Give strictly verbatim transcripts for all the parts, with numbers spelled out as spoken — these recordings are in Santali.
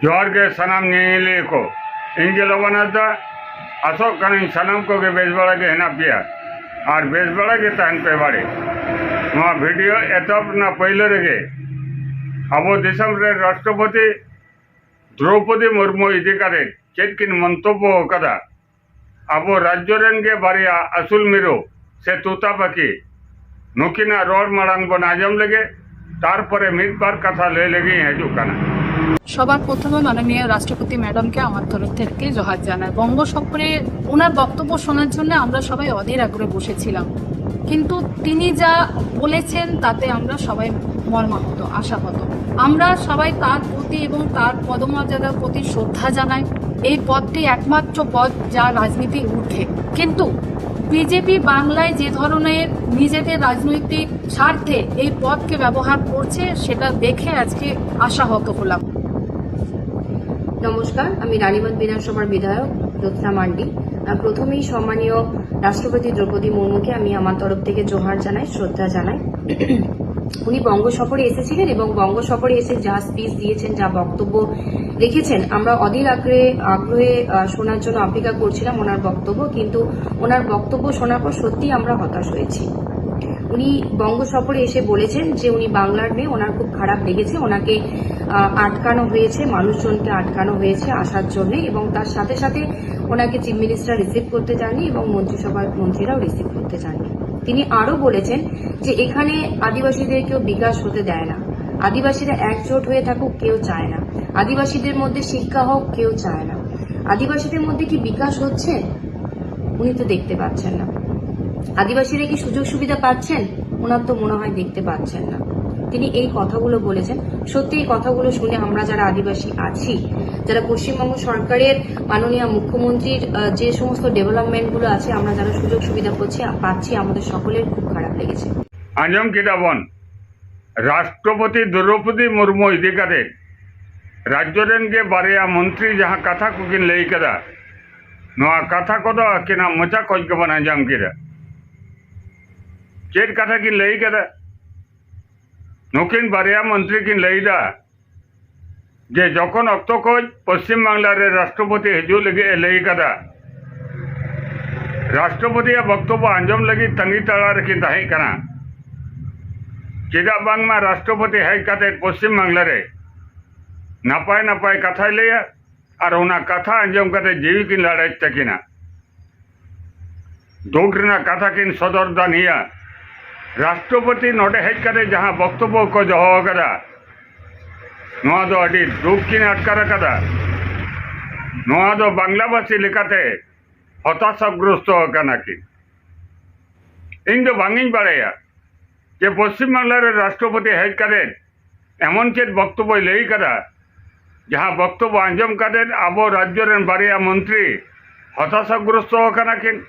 ᱡᱚᱦᱟᱨ ᱜᱮ ᱥᱟᱱᱟᱢ ᱧᱮᱧᱮᱞᱤᱭᱟᱹ ᱠᱚ᱾ ᱤᱧ ᱜᱮ ᱞᱚᱵᱚᱱ ᱦᱟᱸᱥᱫᱟ᱾ ᱟᱥᱚᱜ ᱠᱟᱹᱱᱟᱹᱧ ᱥᱟᱱᱟᱢ ᱠᱚᱜᱮ ᱵᱮᱥ ᱵᱟᱲᱟ ᱜᱮ ᱦᱮᱱᱟᱜ ᱯᱮᱭᱟ ᱟᱨ ᱵᱮᱥ ᱵᱟᱲᱟ ᱜᱮ ᱛᱟᱦᱮᱱ ᱯᱮ ᱵᱟᱲᱮ᱾ ᱱᱚᱣᱟ ᱵᱷᱤᱰᱤᱭᱳ ᱮᱛᱚᱦᱚᱵ ᱨᱮᱱᱟᱜ ᱯᱳᱭᱞᱳ ᱨᱮᱜᱮ ᱟᱵᱚ ᱫᱤᱥᱚᱢ ᱨᱮ ᱨᱟᱥᱴᱨᱚᱯᱚᱛᱤ ᱫᱨᱚᱣᱯᱚᱫᱤ ᱢᱩᱨᱢᱩ ᱤᱫᱤ ᱠᱟᱛᱮ ᱪᱮᱫ ᱠᱤᱱ ᱢᱚᱱᱛᱚᱵᱵᱚ ᱟᱠᱟᱫᱟ, ᱟᱵᱚ ᱨᱟᱡᱽᱡᱚ ᱨᱮᱱ ᱜᱮ ᱵᱟᱨᱭᱟ ᱟᱹᱥᱩᱞ ᱢᱤᱨᱩ ᱥᱮ ᱛᱩᱛᱟ ᱯᱟᱹᱠᱷᱤ, ᱱᱩᱠᱤᱱᱟᱜ ᱨᱚᱲ ᱢᱟᱲᱟᱝ ᱵᱚᱱ ᱟᱸᱡᱚᱢ ᱞᱮᱜᱮ, ᱛᱟᱨᱯᱚᱨᱮ ᱢᱤᱫ ᱵᱟᱨ ᱠᱟᱛᱷᱟ ᱞᱟᱹᱭ ᱞᱟᱹᱜᱤᱫ ᱤᱧ ᱦᱤᱡᱩᱜ ᱠᱟᱱᱟ᱾ সবার প্রথমে মাননীয় রাষ্ট্রপতি ম্যাডামকে আমার তরফ থেকে জোহার জানাই। বঙ্গ সফরে ওনার বক্তব্য শোনার জন্য আমরা সবাই অধীর আগ্রহে বসেছিলাম, কিন্তু তিনি যা বলেছেন তাতে আমরা সবাই মর্মাহত, আশাহত। আমরা সবাই তার প্রতি এবং তার পদমর্যাদার প্রতি শ্রদ্ধা জানাই। এই পদটি একমাত্র পদ যা রাজনীতির ঊর্ধ্বে, কিন্তু বিজেপি বাংলায় যে ধরনের নিজেদের রাজনৈতিক স্বার্থে এই পদকে ব্যবহার করছে, সেটা দেখে আজকে আশাহত হলাম। নমস্কার, আমি রানীগঞ্জ বিধানসভার বিধায়ক জ্যোৎস্না মান্ডি। আহ, প্রথমেই সম্মানীয় রাষ্ট্রপতি দ্রৌপদী মুর্মুকে আমি আমার তরফ থেকে জোহার জানাই, শ্রদ্ধা জানাই। উনি বঙ্গ সফরে এসেছিলেন এবং বঙ্গ সফরে এসে যা স্পিচ দিয়েছেন, যা বক্তব্য রেখেছেন, আমরা অধীর আগ্রহে আগ্রহে আহ, শোনার জন্য অপেক্ষা করছিলাম ওনার বক্তব্য, কিন্তু ওনার বক্তব্য শোনার পর সত্যিই আমরা হতাশ হয়েছি। উনি বঙ্গ সফরে এসে বলেছেন যে উনি বাংলার মেয়ে, ওনার খুব খারাপ লেগেছে, ওনাকে আহ, আটকানো হয়েছে, মানুষজনকে আটকানো হয়েছে আসার জন্য, এবং তার সাথে সাথে ওনাকে চিফ মিনিস্টার রিসিভ করতে চাননি এবং মন্ত্রিসভার মন্ত্রীরাও রিসিভ করতে চাননি। তিনি আরও বলেছেন যে এখানে আদিবাসীদের কেউ বিকাশ হতে দেয় না, আদিবাসীরা একজোট হয়ে থাকুক কেউ চায় না, আদিবাসীদের মধ্যে শিক্ষা হোক কেউ চায় না। আদিবাসীদের মধ্যে কি বিকাশ হচ্ছে? উনি তো দেখতে পাচ্ছেন না। আদিবাসীরা কি সুযোগ সুবিধা পাচ্ছেন? ওনার তো মনে হয় দেখতে পাচ্ছেন না। তিনি এই কথাগুলো বলেছেন। সত্যি এই কথাগুলো শুনে আমরা যারা আদিবাসী আছি, যারা পশ্চিমবঙ্গ সরকারের মাননীয় মুখ্যমন্ত্রীর আহ, যে সমস্ত ডেভেলপমেন্টগুলো আছে, আমরা যারা সুযোগ সুবিধা করছি পাচ্ছি, আমাদের সকলের খুব খারাপ লেগেছে। ᱟᱸᱡᱚᱢ ᱠᱮᱫᱟ ᱵᱚᱱ, ᱨᱟᱥᱴᱨᱚᱯᱚᱛᱤ ᱫᱨᱚᱣᱯᱚᱫᱤ ᱢᱩᱨᱢᱩ ᱤᱫᱤ ᱠᱟᱛᱮ ᱨᱟᱡᱽᱡᱚ ᱨᱮᱱ ᱜᱮ ᱵᱟᱨᱭᱟ ᱢᱚᱱᱛᱨᱤ ᱡᱟᱦᱟᱸ ᱠᱟᱛᱷᱟ ᱠᱚᱠᱤᱱ ᱞᱟᱹᱭ ᱠᱟᱫᱟ, ᱱᱚᱣᱟ ᱠᱟᱛᱷᱟ ᱠᱚᱫᱚ ᱟᱹᱠᱤᱱᱟᱜ ᱢᱚᱪᱟ ᱠᱷᱚᱱ ᱜᱮᱵᱚᱱ ᱟᱸᱡᱚᱢ ᱠᱮᱫᱟ᱾ ᱪᱮᱫ ᱠᱟᱛᱷᱟ ᱠᱤᱱ ᱞᱟᱹᱭ ᱠᱟᱫᱟ? ᱱᱩᱠᱤᱱ ᱵᱟᱨᱭᱟ ᱢᱚᱱᱛᱨᱤ ᱠᱤᱱ ᱞᱟᱹᱭᱫᱟ, ᱡᱮ ᱡᱚᱠᱷᱚᱱ ᱚᱠᱛᱚ ᱠᱷᱚᱱ ᱯᱚᱥᱪᱤᱢ ᱵᱟᱝᱞᱟ ᱨᱮ ᱨᱟᱥᱴᱨᱚᱯᱚᱛᱤ ᱦᱤᱡᱩᱜ ᱞᱟᱹᱜᱤᱫ ᱮ ᱞᱟᱹᱭ ᱠᱟᱫᱟ, ᱨᱟᱥᱴᱨᱚᱯᱚᱛᱤᱭᱟᱜ ᱵᱚᱠᱛᱚᱵᱵᱚ ᱟᱸᱡᱚᱢ ᱞᱟᱹᱜᱤᱫ ᱛᱟᱺᱜᱤ ᱛᱟᱲᱟᱜ ᱨᱮᱠᱤᱱ ᱛᱟᱦᱮᱸ ᱠᱟᱱᱟ᱾ ᱪᱮᱫᱟᱜ ᱵᱟᱝᱢᱟ ᱨᱟᱥᱴᱨᱚᱯᱚᱛᱤ ᱦᱮᱡ ᱠᱟᱛᱮ ᱯᱚᱥᱪᱤᱢ ᱵᱟᱝᱞᱟ ᱨᱮ ᱱᱟᱯᱟᱭ ᱱᱟᱯᱟᱭ ᱠᱟᱛᱷᱟᱭ ᱞᱟᱹᱭᱟ ᱟᱨ ᱚᱱᱟ ᱠᱟᱛᱷᱟ ᱟᱸᱡᱚᱢ ᱠᱟᱛᱮ ᱡᱤᱣᱤ ᱠᱤᱱ ᱞᱟᱲᱮᱡ ᱛᱟᱹᱠᱤᱱᱟ᱾ ᱫᱩᱠ ᱨᱮᱱᱟᱜ ᱠᱟᱛᱷᱟ ᱠᱤᱱ ᱥᱚᱫᱚᱨ ᱫᱟᱱᱤᱭᱟ᱾ ᱨᱟᱥᱴᱨᱚᱯᱚᱛᱤ ᱱᱚᱰᱮ ᱦᱮᱡ ᱠᱟᱛᱮ ᱡᱟᱦᱟᱸ ᱵᱚᱠᱛᱚᱵᱵᱚ ᱠᱚ ᱫᱚᱦᱚ ᱟᱠᱟᱫᱟ, ᱱᱚᱣᱟ ᱫᱚ ᱟᱹᱰᱤ ᱫᱩᱠ ᱠᱤᱱ ᱟᱴᱠᱟᱨ ᱟᱠᱟᱫᱟ᱾ ᱱᱚᱣᱟ ᱫᱚ ᱵᱟᱝᱞᱟᱵᱟᱥᱤ ᱞᱮᱠᱟᱛᱮ ᱦᱚᱛᱟᱥᱟᱜᱨᱚᱥᱛᱚ ᱟᱠᱟᱱᱟ ᱠᱤᱱ᱾ ᱤᱧ ᱫᱚ ᱵᱟᱝ ᱤᱧ ᱵᱟᱲᱟᱭᱟ ᱡᱮ ᱯᱚᱥᱪᱤᱢ ᱵᱟᱝᱞᱟ ᱨᱮ ᱨᱟᱥᱴᱨᱚᱯᱚᱛᱤ ᱦᱮᱡ ᱠᱟᱛᱮ ᱮᱢᱚᱱ ᱪᱮᱫ ᱵᱚᱠᱛᱚᱵᱵᱚᱭ ᱞᱟᱹᱭ ᱠᱟᱫᱟ, ᱡᱟᱦᱟᱸ ᱵᱚᱠᱛᱚᱵᱵᱚ ᱟᱸᱡᱚᱢ ᱠᱟᱛᱮ ᱟᱵᱚ ᱨᱟᱡᱽᱡᱚ ᱨᱮᱱ ᱵᱟᱨᱭᱟ ᱢᱚᱱᱛᱨᱤ ᱦᱚᱛᱟᱥᱟᱜᱨᱚᱥᱛᱚ ᱟᱠᱟᱱᱟ ᱠᱤᱱ᱾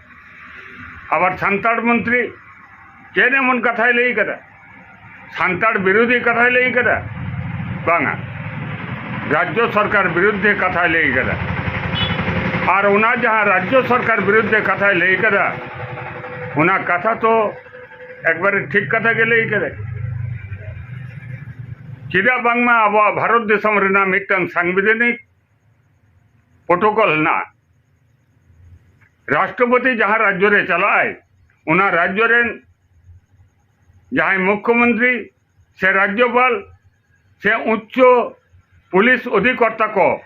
ᱟᱵᱟᱨ ᱥᱟᱱᱛᱟᱲ ᱢᱚᱱᱛᱨᱤ ᱪᱮᱫ ᱮᱢᱚᱱ ᱠᱟᱛᱷᱟᱭ ᱞᱟᱹᱭ ᱠᱟᱫᱟ? ᱥᱟᱱᱛᱟᱲ ᱵᱤᱨᱳᱫᱷᱤ ᱠᱟᱛᱷᱟᱭ ᱞᱟᱹᱭ ᱠᱟᱫᱟ? ᱵᱟᱝᱟ, ᱨᱟᱡᱽᱡᱚ ᱥᱚᱨᱠᱟᱨ ᱵᱤᱨᱩᱫᱷᱮ ᱠᱟᱛᱷᱟᱭ ᱞᱟᱹᱭ ᱠᱟᱫᱟ᱾ ᱟᱨ ᱚᱱᱟ ᱡᱟᱦᱟᱸ ᱨᱟᱡᱽᱡᱚ ᱥᱚᱨᱠᱟᱨ ᱵᱤᱨᱩᱫᱷᱮ ᱠᱟᱛᱷᱟᱭ ᱞᱟᱹᱭ ᱠᱟᱫᱟ, ᱚᱱᱟ ᱠᱟᱛᱷᱟ ᱛᱚ ᱮᱠᱵᱟᱨᱮ ᱴᱷᱤᱠ ᱠᱟᱛᱷᱟ ᱜᱮ ᱞᱟᱹᱭ ᱠᱟᱫᱟ᱾ ᱪᱮᱫᱟᱜ ᱵᱟᱝᱢᱟ ᱟᱵᱚᱣᱟᱜ ᱵᱷᱟᱨᱚᱛ ᱫᱤᱥᱚᱢ ᱨᱮᱱᱟᱜ ᱢᱤᱫᱴᱟᱝ ᱥᱟᱝᱵᱤᱫᱷᱟᱱᱤᱠ ᱯᱨᱳᱴᱳᱠᱚᱞ ᱦᱮᱱᱟᱜᱼᱟ᱾ ᱨᱟᱥᱴᱨᱚᱯᱚᱛᱤ ᱡᱟᱦᱟᱸ ᱨᱟᱡᱽᱡᱚ ᱨᱮ ᱪᱟᱞᱟᱜᱼᱟᱭ, ᱚᱱᱟ ᱨᱟᱡᱽᱡᱚ ᱨᱮᱱ ᱡᱟᱦᱟᱸᱭ ᱢᱩᱠᱷᱭᱚᱢᱚᱱᱛᱨᱤ ᱥᱮ ᱨᱟᱡᱽᱡᱚᱯᱟᱞ ᱥᱮ ᱩᱪᱪᱚ ᱯᱩᱞᱤᱥ ᱚᱫᱷᱤᱠᱚᱨᱛᱟ ᱠᱚ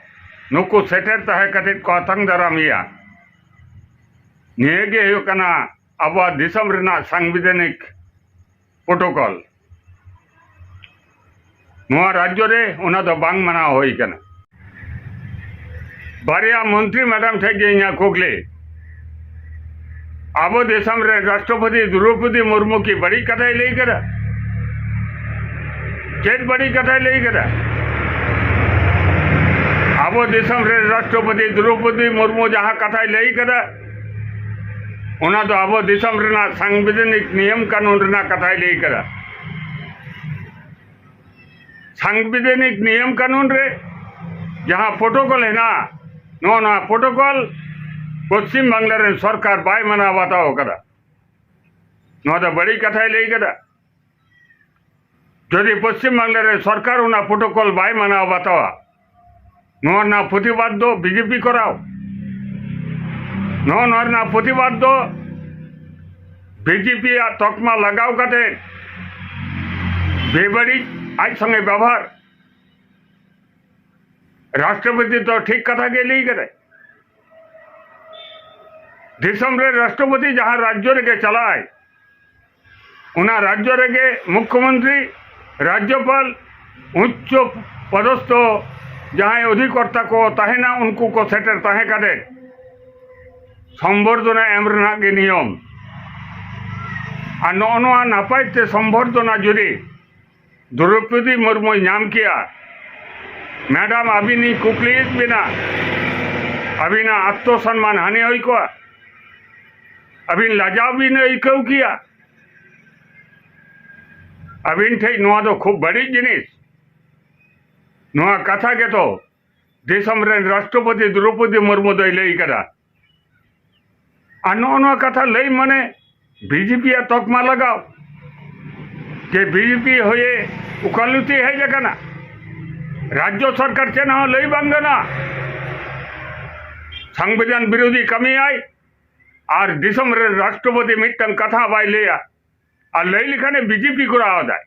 ᱱᱩᱠᱩ ᱥᱮᱴᱮᱨ ᱛᱟᱦᱮᱸ ᱠᱟᱛᱮ ᱠᱚ ᱟᱛᱟᱝ ᱫᱟᱨᱟᱢᱮᱭᱟ᱾ ᱱᱤᱭᱟᱹ ᱜᱮ ᱦᱩᱭᱩᱜ ᱠᱟᱱᱟ ᱟᱵᱚᱣᱟᱜ ᱫᱤᱥᱚᱢ ᱨᱮᱱᱟᱜ ᱥᱟᱝᱵᱤᱫᱷᱟᱱᱤᱠ ᱯᱨᱳᱴᱳᱠᱚᱞ᱾ ᱱᱚᱣᱟ ᱨᱟᱡᱽᱡᱚ ᱨᱮ ᱚᱱᱟ ᱫᱚ ᱵᱟᱝ ᱢᱟᱱᱟᱣ ᱦᱩᱭ ᱠᱟᱱᱟ᱾ ᱵᱟᱨᱭᱟ ᱢᱚᱱᱛᱨᱤ ᱢᱮᱰᱟᱢ ᱴᱷᱮᱱ ᱜᱮ ᱤᱧᱟᱹᱜ ᱠᱩᱠᱞᱤ, ᱟᱵᱚ ᱫᱤᱥᱚᱢ ᱨᱮ ᱨᱟᱥᱴᱨᱚᱯᱚᱛᱤ ᱫᱨᱚᱣᱯᱚᱫᱤ ᱢᱩᱨᱢᱩ ᱠᱤ ᱵᱟᱹᱲᱤᱡ ᱠᱟᱛᱷᱟᱭ ᱞᱟᱹᱭ ᱠᱟᱫᱟ? ᱪᱮᱫ ᱵᱟᱹᱲᱤᱡ ᱠᱟᱛᱷᱟᱭ ᱞᱟᱹᱭ ᱠᱟᱫᱟ? ᱟᱵᱚ ᱫᱤᱥᱚᱢ ᱨᱮ ᱨᱟᱥᱴᱨᱚᱯᱚᱛᱤ ᱫᱨᱚᱣᱯᱚᱫᱤ ᱢᱩᱨᱢᱩ ᱡᱟᱦᱟᱸ ᱠᱟᱛᱷᱟᱭ ᱞᱟᱹᱭ ᱠᱟᱫᱟ, ᱚᱱᱟ ᱫᱚ ᱟᱵᱚ ᱫᱤᱥᱚᱢ ᱨᱮᱱᱟᱜ ᱥᱟᱝᱵᱤᱫᱷᱟᱱᱤᱠ ᱱᱤᱭᱚᱢ ᱠᱟᱹᱱᱩᱱ ᱨᱮᱱᱟᱜ ᱠᱟᱛᱷᱟᱭ ᱞᱟᱹᱭ ᱠᱟᱫᱟ᱾ ᱥᱟᱝᱵᱤᱫᱷᱟᱱᱤᱠ ᱱᱤᱭᱚᱢ ᱠᱟᱹᱱᱩᱱ ᱨᱮ ᱡᱟᱦᱟᱸ ᱯᱨᱳᱴᱳᱠᱚᱞ ᱦᱮᱱᱟᱜᱼᱟ, ᱱᱚᱜᱼᱚ ᱱᱚᱣᱟ ᱯᱨᱳᱴᱳᱠᱚᱞ ᱯᱚᱥᱪᱤᱢ ᱵᱟᱝᱞᱟ ᱨᱮᱱ ᱥᱚᱨᱠᱟᱨ ᱵᱟᱭ ᱢᱟᱱᱟᱣ ᱵᱟᱛᱟᱣ ᱠᱟᱫᱟ᱾ ᱱᱚᱣᱟ ᱫᱚ ᱵᱟᱹᱲᱤᱡ ᱠᱟᱛᱷᱟᱭ ᱞᱟᱹᱭ ᱠᱟᱫᱟ᱾ ᱡᱩᱫᱤ ᱯᱚᱥᱪᱤᱢ ᱵᱟᱝᱞᱟ ᱨᱮᱱ ᱥᱚᱨᱠᱟᱨ ᱚᱱᱟ ᱯᱨᱳᱴᱳᱠᱚᱞ ᱵᱟᱭ ᱢᱟᱱᱟᱣ ᱵᱟᱛᱟᱣᱟ, ᱱᱚᱣᱟ ᱨᱮᱱᱟᱜ ᱯᱨᱚᱛᱤᱵᱟᱫ ᱫᱚ ᱵᱤᱡᱮᱯᱤ ᱠᱚᱨᱟᱣ᱾ ᱱᱚᱜᱼᱚ ᱱᱚᱣᱟ ᱨᱮᱱᱟᱜ ᱯᱨᱚᱛᱤᱵᱟᱫ ᱫᱚ ᱵᱤᱡᱮᱯᱤ ᱭᱟᱜ ᱛᱚᱠᱢᱟ ᱞᱟᱜᱟᱣ ᱠᱟᱛᱮ ᱵᱮᱵᱟᱹᱲᱤᱡ ᱟᱡ ᱥᱚᱸᱜᱮ ᱵᱮᱵᱚᱦᱟᱨ᱾ ᱨᱟᱥᱴᱨᱚᱯᱚᱛᱤ ᱫᱚ ᱴᱷᱤᱠ ᱠᱟᱛᱷᱟ ᱜᱮ ᱞᱟᱹᱭ ᱠᱟᱫᱟᱭ᱾ ᱫᱤᱥᱚᱢ ᱨᱮ ᱨᱟᱥᱴᱨᱚᱯᱚᱛᱤ ᱡᱟᱦᱟᱸ ᱨᱟᱡᱽᱡᱚ ᱨᱮᱜᱮ ᱪᱟᱞᱟᱜᱼᱟᱭ, ᱚᱱᱟ ᱨᱟᱡᱽᱡᱚ ᱨᱮᱜᱮ ᱢᱩᱠᱠᱷᱚᱢᱚᱱᱛᱨᱤ, ᱨᱟᱡᱽᱡᱚᱯᱟᱞ, ᱩᱪᱪᱚ ᱯᱚᱫᱚᱥᱛᱷᱚ ᱡᱟᱦᱟᱸᱭ ᱚᱫᱷᱤᱠᱚᱨᱛᱟ ᱠᱚ ᱛᱟᱦᱮᱱᱟ, ᱩᱱᱠᱩ ᱠᱚ ᱥᱮᱴᱮᱨ ᱛᱟᱦᱮᱸ ᱠᱟᱛᱮ ᱥᱚᱢᱵᱚᱨᱫᱷᱚᱱᱟ ᱮᱢ ᱨᱮᱱᱟᱜ ᱜᱮ ᱱᱤᱭᱚᱢ᱾ ᱟᱨ ᱱᱚᱜᱼᱚ ᱱᱚᱣᱟ ᱱᱟᱯᱟᱭ ᱛᱮ ᱥᱚᱢᱵᱚᱨᱫᱷᱚᱱᱟ ᱡᱩᱫᱤ ᱫᱨᱚᱯᱚᱫᱤ ᱢᱩᱨᱢᱩᱭ ᱧᱟᱢ ᱠᱮᱭᱟ, ᱢᱮᱰᱟᱢ, ᱟᱹᱵᱤᱱᱤᱧ ᱠᱩᱠᱞᱤᱭᱮᱫ ᱵᱤᱱᱟ, ᱟᱹᱵᱤᱱᱟᱜ ᱟᱛᱢᱚ ᱥᱚᱱᱢᱟᱱ ᱦᱟᱹᱱᱤ ᱦᱩᱭ ᱠᱚᱜᱼᱟ? ᱟᱹᱵᱤᱱ ᱞᱟᱡᱟᱣ ᱵᱤᱱ ᱟᱹᱭᱠᱟᱹᱣ ᱠᱮᱭᱟ? ᱟᱹᱵᱤᱱ ᱴᱷᱮᱱ ᱱᱚᱣᱟ ᱫᱚ ᱠᱷᱩᱵ ᱵᱟᱹᱲᱤᱡ ᱡᱤᱱᱤᱥ᱾ ᱱᱚᱣᱟ ᱠᱟᱛᱷᱟ ᱜᱮᱛᱚ ᱫᱤᱥᱚᱢ ᱨᱮᱱ ᱨᱟᱥᱴᱨᱚᱯᱚᱛᱤ ᱫᱨᱚᱯᱚᱫᱤ ᱢᱩᱨᱢᱩ ᱫᱚᱭ ᱞᱟᱹᱭ ᱠᱟᱫᱟ᱾ ᱟᱨ ᱱᱚᱜᱼᱚ ᱱᱚᱣᱟ ᱠᱟᱛᱷᱟ ᱞᱟᱹᱭ ᱢᱟᱱᱮ ᱵᱤᱡᱮᱯᱤ ᱭᱟᱜ ᱛᱚᱠᱢᱟ ᱞᱟᱜᱟᱣ, ᱡᱮ ᱵᱤᱡᱮᱯᱤ ᱦᱚᱭᱮ ᱩᱠᱟᱞᱩᱛᱤ ᱦᱮᱡ ᱟᱠᱟᱱᱟ᱾ ᱨᱟᱡᱽᱡᱚ ᱥᱚᱨᱠᱟᱨ ᱪᱮᱫ ᱦᱚᱸ ᱞᱟᱹᱭ ᱵᱟᱝ ᱜᱟᱱᱚᱜᱼᱟ᱾ ᱥᱚᱝᱵᱤᱫᱷᱟᱱ ᱵᱤᱨᱳᱫᱷᱤ ᱠᱟᱹᱢᱤᱭᱟᱭ ᱟᱨ ᱫᱤᱥᱚᱢ ᱨᱮᱱ ᱨᱟᱥᱴᱨᱚᱯᱚᱛᱤ ᱢᱤᱫᱴᱟᱝ ᱠᱟᱛᱷᱟ ᱵᱟᱭ ᱞᱟᱹᱭᱟ᱾ ᱟᱨ ᱞᱟᱹᱭ ᱞᱮᱠᱷᱟᱱᱮ ᱵᱤᱡᱮᱯᱤ ᱠᱚᱨᱟᱣ ᱮᱫᱟᱭ᱾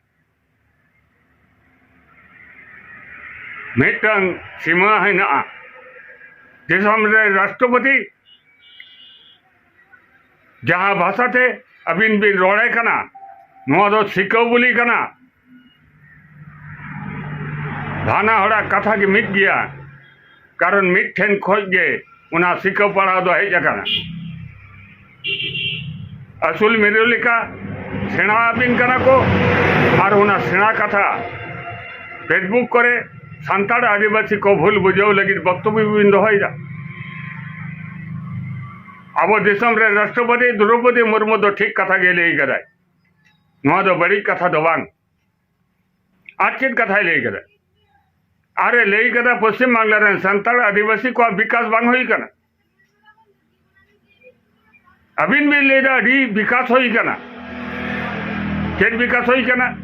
ᱢᱤᱫᱴᱟᱝ ᱥᱤᱢᱟᱹ ᱦᱮᱱᱟᱜᱼᱟ᱾ ᱫᱤᱥᱚᱢ ᱨᱮ ᱨᱟᱥᱴᱨᱚᱯᱚᱛᱤ ᱡᱟᱦᱟᱸ ᱵᱷᱟᱥᱟ ᱛᱮ ᱟᱹᱵᱤᱱ ᱵᱤᱱ ᱨᱚᱲᱮ ᱠᱟᱱᱟ, ᱱᱚᱣᱟ ᱫᱚ ᱥᱤᱠᱟᱹᱣ ᱵᱚᱞᱤ ᱠᱟᱱᱟ᱾ ᱵᱟᱱᱟ ᱦᱚᱲᱟᱜ ᱠᱟᱛᱷᱟ ᱜᱮ ᱢᱤᱫ ᱜᱮᱭᱟ᱾ ᱠᱟᱨᱚᱱ ᱢᱤᱫ ᱴᱷᱮᱱ ᱠᱷᱚᱡ ᱜᱮ ᱚᱱᱟ ᱥᱤᱠᱷᱟᱹᱣ ᱯᱟᱲᱦᱟᱣ ᱫᱚ ᱦᱮᱡ ᱟᱠᱟᱱᱟ᱾ ᱟᱹᱥᱩᱞ ᱢᱤᱨᱩ ᱞᱮᱠᱟ ᱥᱮᱬᱟ ᱟᱹᱵᱤᱱ ᱠᱟᱱᱟ ᱠᱚ, ᱟᱨ ᱚᱱᱟ ᱥᱮᱬᱟ ᱠᱟᱛᱷᱟ Facebook ᱠᱚᱨᱮ ᱥᱟᱱᱛᱟᱲ ᱟᱹᱫᱤᱵᱟᱹᱥᱤ ᱠᱚ ᱵᱷᱩᱞ ᱵᱩᱡᱷᱟᱹᱣ ᱞᱟᱹᱜᱤᱫ ᱵᱚᱠᱛᱚᱵᱵᱚ ᱵᱤᱱ ᱫᱚᱦᱚᱭᱮᱫᱟ᱾ ᱟᱵᱚ ᱫᱤᱥᱚᱢ ᱨᱮ ᱨᱟᱥᱴᱨᱚᱯᱚᱛᱤ ᱫᱨᱚᱣᱯᱚᱫᱤ ᱢᱩᱨᱢᱩ ᱫᱚ ᱴᱷᱤᱠ ᱠᱟᱛᱷᱟ ᱜᱮ ᱞᱟᱹᱭ ᱠᱟᱫᱟᱭ᱾ ᱱᱚᱣᱟ ᱫᱚ ᱵᱟᱹᱲᱤᱡ ᱠᱟᱛᱷᱟ ᱫᱚ ᱵᱟᱝ᱾ ᱟᱨ ᱪᱮᱫ ᱠᱟᱛᱷᱟᱭ ᱞᱟᱹᱭ ᱠᱟᱫᱟ? ᱟᱨᱮ ᱞᱟᱹᱭ ᱠᱟᱫᱟ, ᱯᱚᱥᱪᱤᱢ ᱵᱟᱝᱞᱟ ᱨᱮᱱ ᱥᱟᱱᱛᱟᱲ ᱟᱹᱫᱤᱵᱟᱹᱥᱤ ᱠᱚᱣᱟᱜ ᱵᱤᱠᱟᱥ ᱵᱟᱝ ᱦᱩᱭ ᱠᱟᱱᱟ᱾ ᱟᱹᱵᱤᱱ ᱵᱤᱱ ᱞᱟᱹᱭᱫᱟ ᱟᱹᱰᱤ ᱵᱤᱠᱟᱥ ᱦᱩᱭ ᱠᱟᱱᱟ᱾ ᱪᱮᱫ ᱵᱤᱠᱟᱥ ᱦᱩᱭ ᱠᱟᱱᱟ?